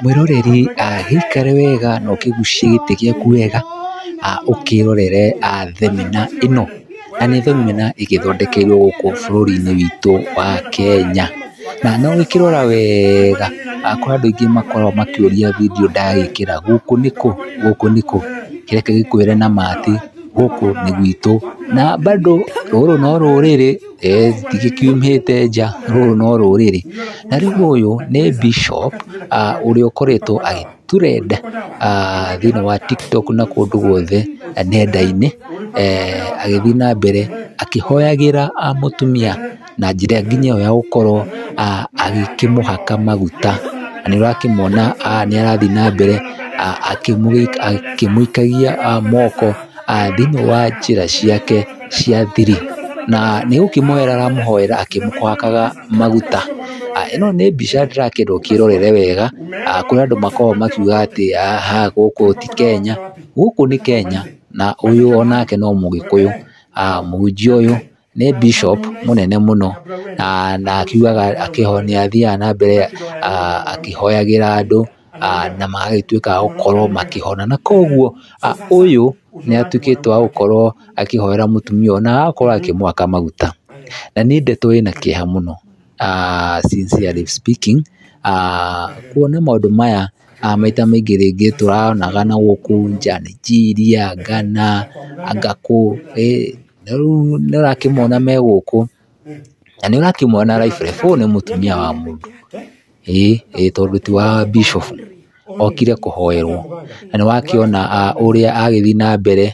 Mwĩroreri gĩikare wega na ũkĩgucie gĩtĩ gĩaku wega, ũkĩrorere thenema ĩno, na nĩ thenema ĩgĩthondekeirwo gũkũ bũrũri-inĩ witũ wa Kenya. Na ũgĩkĩrora wega, kũrĩ andũ aingĩ makoragwo makĩũria video ndagĩkĩra gũkũ nĩkũ, gũkũ nĩkũ? Reke ngĩkwĩre nama atĩ gũkũ nĩ gwitũ, na bado rũrũ no rũrĩrĩ, tigĩkiumĩte nja, rũrũ no rũrĩrĩ. Na rĩu ũyũ nĩ Bishop ũrĩa ũkoretwo agĩ trend thĩinĩ wa TikTok na kũndũ guothe nenda-inĩ, agĩthiĩ na mbere akĩhoyagĩra mũtumia na njĩra nginya ĩyo ya gũkorwo agĩkĩmũhaka maguta. Na nĩ ũrakĩmwona nĩ arathiĩ na mbere akĩmũikagia moko thĩinĩ wa njĩra ciake cia thiri, na nĩ gũkĩmũhoera aramũhoera akĩmũhakaga maguta. Ĩno nĩ mbica ndĩrakĩenda ũkĩrorere wega, kũrĩ andũ makoragwo makiuga atĩ haha gũkũ ti Kenya, gũkũ nĩ Kenya na ũyũ onake no mũgĩkũyũ, mũhunjia ũyũ nĩ bishop mũnene mũno, na akiugaga nĩ athiaga na mbere akĩhoyagĩra andũ na magagĩtuĩka a gũkorwo makĩhona, na koguo ũyũ nĩ atuĩkĩte wa gũkorwo akĩhoera mũtumia ũyũ na agakorwo akĩmũhaka maguta. Na nĩ ndeto ĩna kĩeha mũno, sincerely speaking, kuona maũndũ maya maita maingĩ rĩngĩ tũronaga na gũkũ nja, Nigeria, Ghana, anga kũ, rĩu nĩ ũrakĩmona me gũkũ, na nĩ ũrakĩmona live ũyũ nĩ mũtumia wa mũndũ, ĩĩ tondũ ti wa bishop, okire kũhoerwo, na nĩ wakĩona ũrĩa agĩthiĩ na mbere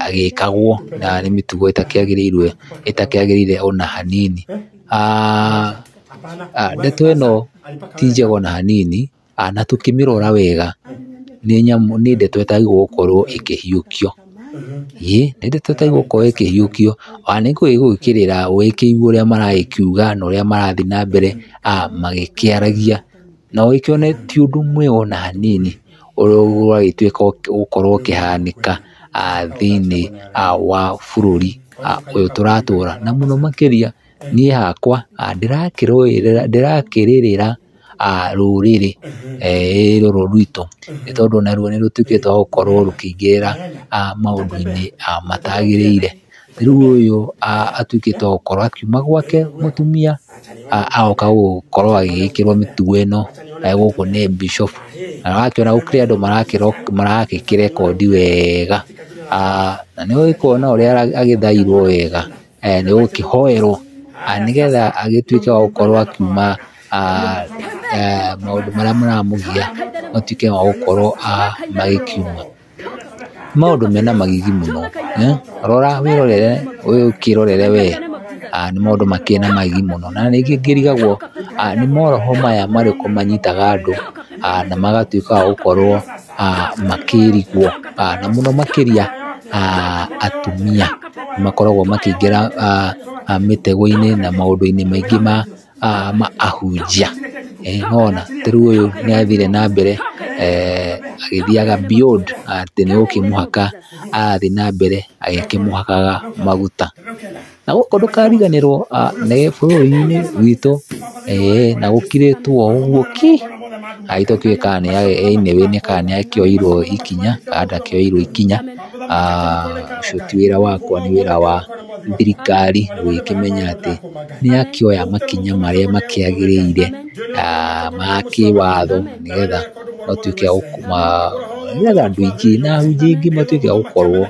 agĩkagwo, na nĩ mĩtugo ĩtakĩagĩrĩirwo ĩtakĩagĩrĩire ona hanini. Ndeto ĩno ti njega ona hanini, na tũkĩmĩrora wega nĩ nyamũ, nĩ ndeto ĩtagĩrĩirwo gũkorwo ĩkĩhiũkio, ĩĩ nĩ ndeto ĩtagĩrĩirwo gũkorwo ĩkĩhiũkio, ona nĩ ngũgĩgwĩkĩrĩra ũgĩkĩigue ũrĩa maragĩkiuga na ũrĩa marathiĩ na mbere magĩkĩaragia, na ũgĩkĩone ti ũndũ mwega ona hanini ũrĩa ũragĩtuĩka gũkorwo ũkĩhanĩka thĩinĩ wa bũrũri ũyũ tũratũra, na mũno makĩria niĩ hakwa ndĩrakĩrũĩrĩra, ndĩrakĩrĩrĩra rũrĩrĩ rũrũ rwitũ, nĩ tondũ naruo nĩ rũtuĩkĩte rwa gũkorwo rũkĩingĩrĩra maũndũ-inĩ matagĩrĩire. Rĩu ũyũ atuĩkĩte wa gũkorwo akiuma gwake mũtumia agoka gũkorwo agĩgĩkĩrwo mĩtugo ĩno gũkũ nĩ bishop, na ũrakĩona gũkĩrĩ andũ marakĩrekondi wega, na nĩ ũgũkĩona ũrĩa agĩthairwo wega, nĩ gũkĩhoerwo nĩgetha agĩtuĩke wa gũkorwo akiuma maũndũ marĩa maramũgia matuĩke ma gũkorwo magĩkiuma. Maũndũ mena magigi mũno, rora wĩrorere ũkĩrorere we, nĩ maũndũ makĩrĩ na magigi mũno, na rĩngĩ ngĩrigagwo nĩ maroho maya marĩkũ manyitaga andũ na magatuĩka a gũkorwo makĩrigwo, na mũno makĩria atumia nĩ makoragwo makĩingĩra mĩtego-inĩ na maũndũ-inĩ maingĩ ma ahunjia. Nĩwona ta rĩu ũyũ nĩ athire na mbere agĩthiaga beyond atĩ nĩ gũkĩmũhaka arathiĩ na mbere agĩkĩmũhakaga maguta. Na gũkũ ndũkariganĩrwo nĩ bũrũri-inĩ witũ, na gũkirĩtwo o ũguo ki, agĩtũkĩũĩ kana nĩ anyway kana nĩ akĩoirwo ikinya kana ndakĩoirwo ikinya, ũcio ti wĩra wakwa, nĩ wĩra wa thirikari gũgĩkĩmenya atĩ nĩ yakĩoya makinya marĩa makĩagĩrĩire ma kĩwatho nĩgetha matuĩke nĩgetha andũ aingĩ na ahunjia aingĩ matuĩke a gũkorwo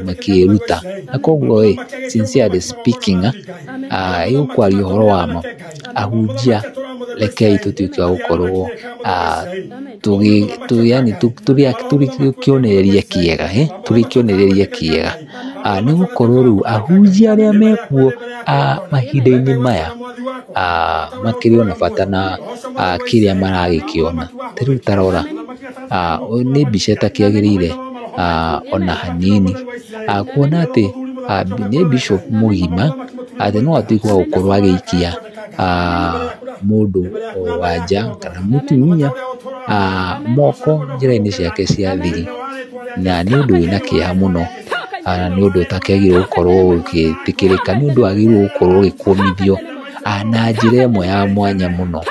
makĩĩruta. Na koguo ĩ, sincerely speaking, ĩgũkwaria ũhoro wa ma, ahunjia rekei tũtuĩke a gũkorwo yaani tũrĩ kĩonereria kĩega, tũrĩ kĩonereria kĩega, nĩ gũkorwo rĩu ahunjia arĩa mekuo mahinda-inĩ maya makĩrĩ ona bata na kĩrĩa maragĩkĩona. Ta rĩu ta rora, nĩ mbica ĩtakĩagĩrĩire ona hanini, kuona atĩ nĩ bishop mũgima atĩ no atuĩke wa gũkorwo agĩikia mũndũ wa nja kana mũtumia moko njĩra-inĩ ciake cia thiri, na nĩ ũndũ wĩna kĩeha mũno, na nĩ ũndũ ũtakĩagĩrĩirwo gũkorwo ũgĩtĩkĩrĩka, nĩ ũndũ wagĩrĩirwo gũkorwo ũgĩkũmithio na njĩra ĩmwe ya mwanya mũno,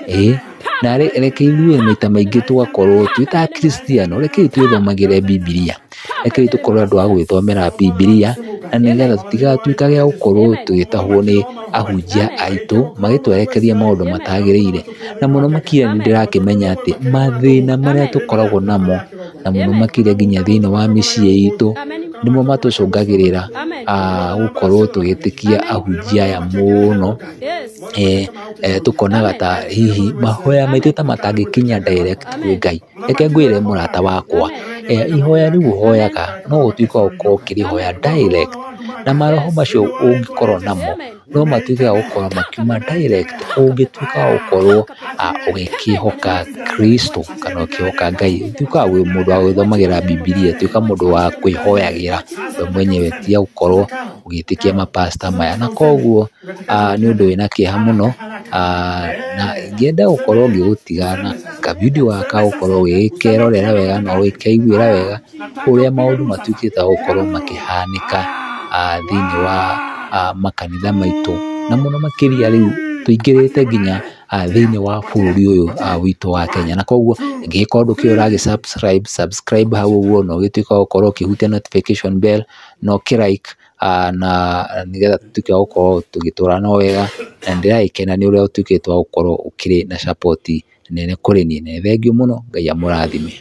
ĩĩ. Na reke ithuĩ maita maingĩ tũgakorwo twĩ ta Akristiano, rekei twĩthomagĩre Bibilia, rekei tũkorwo andũ a gwĩthomera Bibilia, na nĩgetha tũtigatuĩkage a gũkorwo tũgĩtahwo nĩ ahunjia aitũ magĩtwerekeria maũndũ matagĩrĩire. Na mũno makĩria nĩ ndĩrakĩmenya atĩ mathĩna marĩa tũkoragwo namo, na mũno makĩria nginya thĩinĩ wa mĩciĩ itũ, nĩmo matũcũngagĩrĩra gũkorwo tũgĩtĩkia ahunjia aya mũno. Tũkonaga ta hihi mahoya maitũ ta matangĩkinya direct kwĩ Ngai. Reke ngwĩre mũrata wakwa, ihoya rĩu ũhoyaga no ũtuĩke wa gũkorwo ũkĩrĩhoya direct, na maroho macio ũngĩkorwo namo no matuĩke a gũkorwo makiuma direct ũngĩtuĩka wa gũkorwo ũgĩkĩhoka Kristo kana ũkĩhoka Ngai. Tuĩka wa mũndũ wa gwĩthomagĩra Bibilia, tuĩka mũndũ wa kwĩhoyagĩra we mwenyewe, tiga gũkorwo ũgĩtĩkia mapasta maya. Na koguo nĩ ũndũ wĩna kĩeha mũno, na ingĩenda gũkorwo ngĩgũtiga na kavideo gaka ũkorwo ũgĩkerorera wega na ũgĩkeiguĩra wega ũrĩa maũndũ matuĩkĩte gũkorwo makĩhanĩka thĩinĩ wa makanitha maitũ, na mũno makĩria rĩu tũingĩrĩte nginya thĩinĩ wa bũrũri ũyũ witũ wa Kenya. Na koguo ingĩgĩkorwo ndũkĩũĩ ũragĩ subscribe hau ũguo, na ũgĩtuĩke wa gũkorwo ũkĩhutia notification bell na ũkĩ like, na nĩgetha tũtuĩke wa gũkorwo tũgĩtwarana wega. Na nĩndĩragĩkena nĩ ũrĩa ũtuĩkĩte wa gũkorwo ũkĩrĩ na support nene kũrĩ niĩ. Na thengiũ mũno, Ngai amũrathime.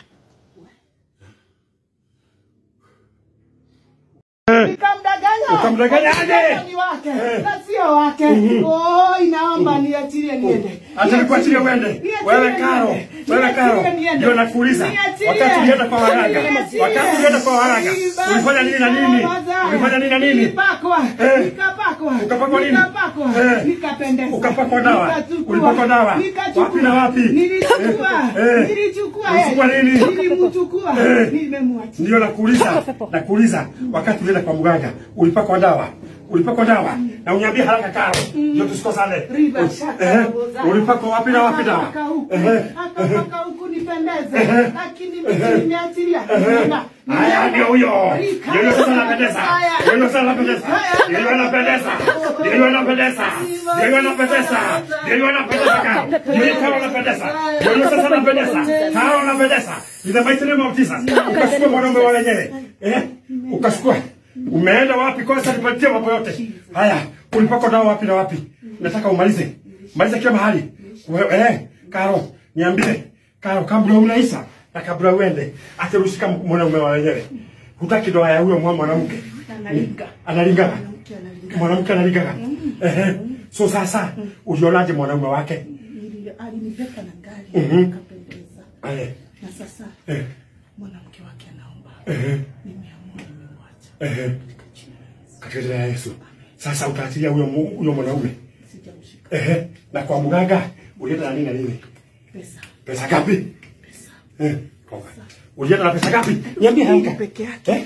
Ukamdanganya aje? Ni wake na sio wake. Oh, inaomba niachilie niende. Acha nikuachilie uende. Wewe Karo, wewe Karo. Ndio nakuuliza. Wakati ulienda kwa waganga, wakati ulienda kwa waganga, ulifanya nini na nini? Ulifanya nini na nini? Nilipakwa. Nikapakwa. Ukapakwa nini? Nikapakwa. Nikapendeza. Ukapakwa dawa. Ulipakwa dawa. Wapi na wapi? Nilichukua. Nilichukua. Ulichukua nini? Nilimchukua. Nimemwacha. Ndio nakuuliza. Nakuuliza wakati ulienda kwa mganga, ulipakwa dawa. Ulipakwa dawa. Na uniambie haraka Karo, ndio tusikosane. Ulipakwa wapi na wapi dawa? Akapaka huku nipendeze. Lakini mimi nimeachilia. Haya ndio huyo. Ndio sasa anapendeza. Ndio sasa anapendeza. Ndio anapendeza. Ndio anapendeza. Ndio anapendeza. Ndio anapendeza Karo. Ndio Karo anapendeza. Ndio sasa anapendeza. Karo anapendeza. In the mighty name of Jesus. Ukachukua mwanaume wa wenyewe. Ukachukua. Umeenda wapi? Kwanza nipatie mambo yote. Haya, ulipakwa dawa wapi na wapi? Nataka umalize. Maliza kila mahali. Karo, niambie. Karo, kabla unaisha na kabla uende, acha ushika mwanaume wa wenyewe. Hutaki doa ya huyo mwanamke. Analinga. Analinga. Mwanamke analinga. So sasa, ulionaje mwanaume wake? Alinipeka na gari, akapendeza. Na sasa mwanamke wake anaomba. Nimeamua nimemwacha. Katika jina la Yesu. Sasa utaachilia huyo mwanaume? Sijamshika. Na kwa mganga ulienda na nini na nini? Pesa. Pesa ngapi? Pesa. Ulienda na pesa ngapi? Niambie haraka. Peke yake.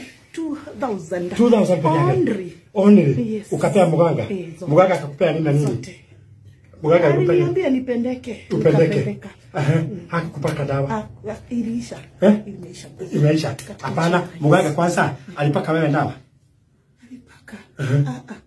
2000. 2000 peke yake. Only. Only. Yes. Ukapea mganga. Mganga akakupea nini na nini? Zote. Mganga alikupea. Aliniambia nipendeke. Upendeke. Hakukupaka dawa. Iliisha. Imeisha. Imeisha. Hapana, mganga kwanza alipaka wewe dawa. Alipaka.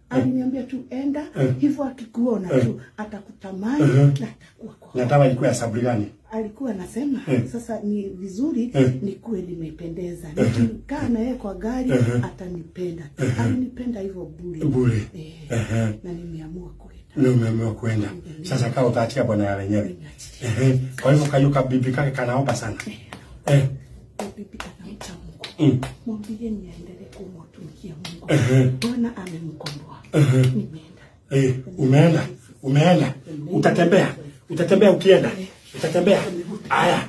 Aliniambia tu enda hivyo, akikuona tu atakutamani na atakuwa kwako. Na dawa ilikuwa ya saburi gani? Alikuwa anasema sasa ni vizuri nikuwe nimependeza. Nikikaa na yeye kwa gari atanipenda. Alinipenda hivyo bure. Bure. Na nimeamua kwenda. Na umeamua kwenda. Sasa kaa utaachia bwana ya wenyewe. Kwa hivyo kayuka bibi kake kanaomba sana. Bibi anamcha Mungu. Mwambie niendelee kumtumikia Mungu. Bwana amemkomboa. Nimeenda. Umeenda. Umeenda. Utatembea. Utatembea ukienda. Utatembea. Aya.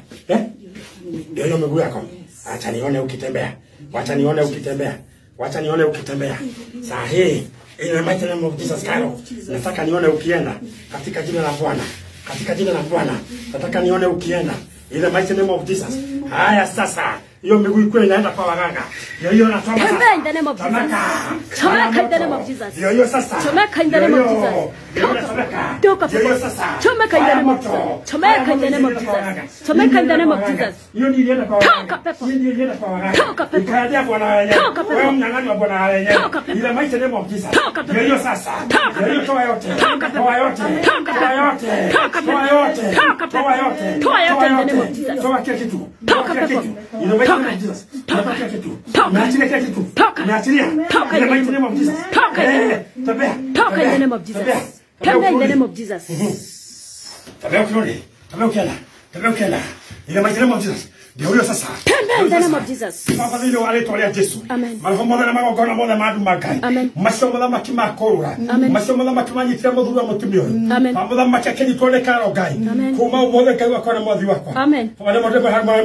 Ndio hiyo miguu yako. Acha nione ukitembea. Wacha nione ukitembea. Wacha nione ukitembea. Sahi. In the mighty name of Jesus Karo. Nataka nione ukienda katika jina la Bwana. Katika jina la Bwana. Nataka nione ukienda. In the mighty name of Jesus. Haya sasa. Hiyo miguu iko inaenda kwa waganga. Ndio hiyo nachoma sasa. Tembea in the name of Jesus. Chomeka in the name of Jesus. Ndio hiyo sasa. Chomeka in the name of Jesus. Toka pepo. Chomeka in the name of Jesus. Chomeka in the name of Jesus. Chomeka in the name of Jesus. Hiyo ndio ilienda kwa waganga. Toka pepo. Hiyo ndio ilienda kwa waganga. Toka pepo. Ikaendea bwana wenyewe. Toka pepo. Wewe mnyang'anyi wa bwana wenyewe. Toka pepo. In the mighty name of Jesus. Toka pepo. Ndio hiyo sasa. Toka Ndio hiyo toa yote. Toka pepo. Toa yote. Toka Toa pepo. yote. Toka pepo. Toa yote. Toka pepo. Toa yote. Toa yote in the name of Jesus. Toa kila kitu. Toka Toa kila pepo. kitu. In the mighty name Toka. of Jesus. Toka. Toa kila kitu. Toka. Naachilia kila kitu. Toka. Naachilia. Toka In in the the mighty name of Jesus. Toka in the name. Tembea. Toka in the name of Jesus. Tembea in the name of Jesus. Tembea ukirudi. Tembea ukienda. Tembea ukienda. In the mighty name of Jesus. Ndio huyo sasa. Tembea in the name of Jesus. Baba thĩinĩ wa rĩtwa rĩa Jesu. Amen. Maroho mothe na magongona mothe ma nduma Ngai. Amen. Macio mũthamaki makũrũra. Amen. Macio mũthamaki manyitire mũthuri wa mũtumia ũyũ. Amen. Ba mũthamaki akĩnyitwo nĩ karo Ngai. Amen. Kuma ũmũthĩ Ngai wakwa na mwathi wakwa. Amen. Baba nĩmo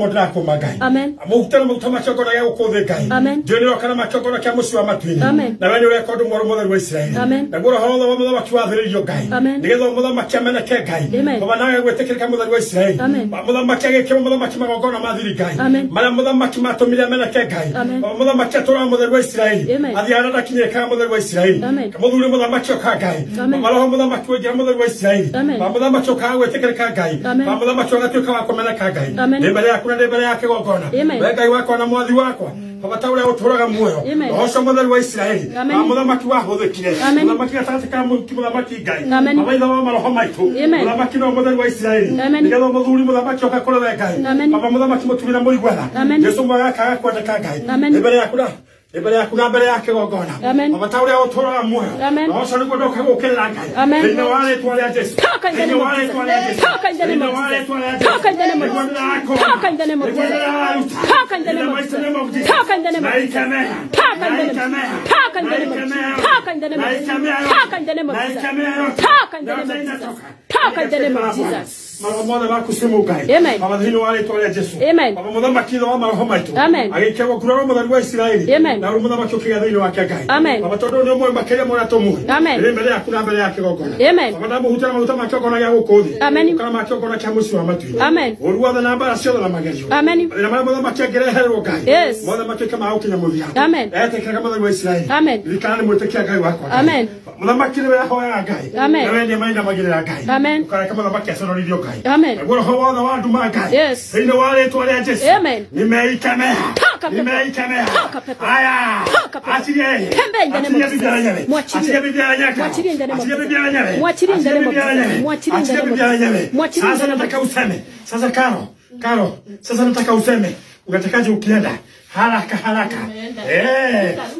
ndĩrakũma Ngai. Amen. Mũhutĩre maguta ma kĩongona gĩa gũkũ thĩ Ngai. Amen. Ndiũĩ nĩũroka na makĩongona kĩa mũciĩ wa matu-inĩ. Amen. Na we nĩũreka ũndũ mwerũ mũtheru wa Isiraeli. Amen. Naguo roho wothe wa mũthamaki wathĩrĩirio Ngai. Amen. Nĩgetha mũthamaki ameneke Ngai. Amen. Baba nawe gwĩtĩkĩrĩka mũtheru wa Isiraeli. Amen. Ba mũthamaki agĩkĩrwo mũthamaki magongona ma thiri Ngai. Amen. Marĩa mũthamaki matũmire ameneke Ngai. Amen. Baba mũthamaki atũraga mũtheru wa Isiraeli. Amen. Athiaga na ndakinyĩrĩkaga mũtheru wa Isiraeli. Amen. Mũthuri mũthamaki oka Ngai. Amen. Baba roho mũthamaki waingĩra mũtheru wa Isiraeli. Amen. Baba mũthamaki okaga gwĩtĩkĩrĩka Ngai. Amen. Baba mũthamaki ũgatuĩka wa kũmeneka Ngai. Amen. Ndĩ mbere yaku na ndĩ mbere ya kĩgongona. Amen. We Ngai wakwa na mwathi wakwa. Baba ta ũrĩa ũtũũraga muoyo. Amen. Roho ũcio mũtheru wa Isiraeli. Amen. Baba mũthamaki wahũthĩkire. Amen. Mũthamaki gatagatĩ ka mũthamaki Ngai. Amen. Baba ithe wa maroho maitũ. Amen. Mũthamaki no mũtheru wa Isiraeli. Amen. Nĩgetha mũthuri mũthamaki oka kũrĩ we Ngai. Amen. Baba mũthamaki mũtumia mũiguana. Amen. Jesu mwega akaga kwendeka Ngai. Amen. Ndĩ mbere yaku na ndĩ mbere yaku na mbere ya kĩgongona. Amen. Baba ta ũrĩa ũtũũraga muoyo. Amen. Roho ũcio nĩguo ndoka gũũkĩrĩra Ngai. Amen. Thĩinĩ wa rĩtwa rĩa Jesu. Toka in the Thĩinĩ name wa of rĩtwa rĩa Jesus. Jesu. Toka in the name Thĩinĩ of wa Jesus. rĩtwa rĩa Jesu. Toka in the name of Nĩguo Jesus. ndĩrakũũma. Toka in the name of Nĩguo Jesus. ndĩraruta. Toka in the name of In the mighty name of Jesus. Jesus. Toka in the name of Jesus. Naikemea. Toka in the name of Naikemea. Toka in the name of Naikemea. Toka in the name of Naikemea. Toka in the name of Jesus. Naikemea yote. Toka in the name of Yote Jesus. inatoka. Toka in the name of Jesus. Maroho mothe makusimu Ngai. Amen. Baba thĩinĩ wa rĩtwa rĩa Jesu. Amen. Baba mũthamaki ithe wa maroho maitũ. Amen. Agĩikĩrwo nguraro mũtheru wa Isiraeli. Amen. Na rĩu mũthamaki ũkĩgĩa thĩinĩ wake Ngai. Amen. Baba tondũ nĩ ũmwe makĩria mũrĩa tũmũĩ. Amen. Ndĩ mbere yaku na mbere ya kĩgongona. Amen. Baba ndamũhutĩra maguta ma kĩgongona gĩa gũkũ thĩ. Amen. Kana ma kĩgongona kĩa mũciĩ wa matu-inĩ. Amen. Ũru wothe na mbara ciothe na magerio. Amen. Mathĩna marĩa mũthamaki angĩreherwo Ngai. Yes. Mothe matuĩke ma gũkinya mũthia. Amen. Etĩkĩraga mũtheru wa Isiraeli. Amen. Ririkana nĩ mwĩtĩkia Ngai wakwa. Amen. Mũthamaki nĩwe ahoyaga Ngai. Amen. Nawe nĩwe mainamagĩrĩra Ngai. Amen. Ũkareka mũthamaki aconorithio Ngai. Amen. Naguo roho wothe wa nduma Ngai. Yes. Thĩinĩ wa rĩtwa rĩa Jesu. Amen. Nimeikemea. Toka pepo. Nimeikemea. Toka pepo. Haya. Toka pepo. Achilia yeye. Tembea in the name of Achilia bibi Jesus. yenyewe. Mwachilie. Achilia bibi yenyewe. Mwachilie in the name of Achilia Jesus. bibi yenyewe. Mwachilie in the Achilia name of bibi Jesus. yenyewe. Mwachilie in the Achilia name of bibi yenyewe. Jesus. Mwachilie in Sasa the name of nataka useme. Sasa Karo. Karo. Sasa nataka useme. Unatakaje ukienda? Haraka haraka.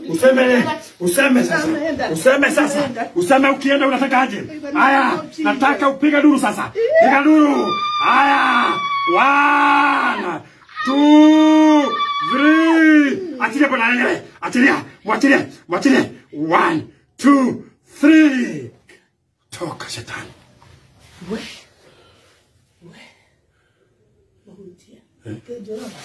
Useme useme sasa. Useme sasa. Useme ukienda unatakaje? Haya, nataka upige duru sasa. Piga duru. Haya. 1 2 3. Achilia bwana yenyewe. Achilia. Mwachilie. Mwachilie. 1 2 3. Toka shetani. We. We. Mahunjia. Ke Jehova.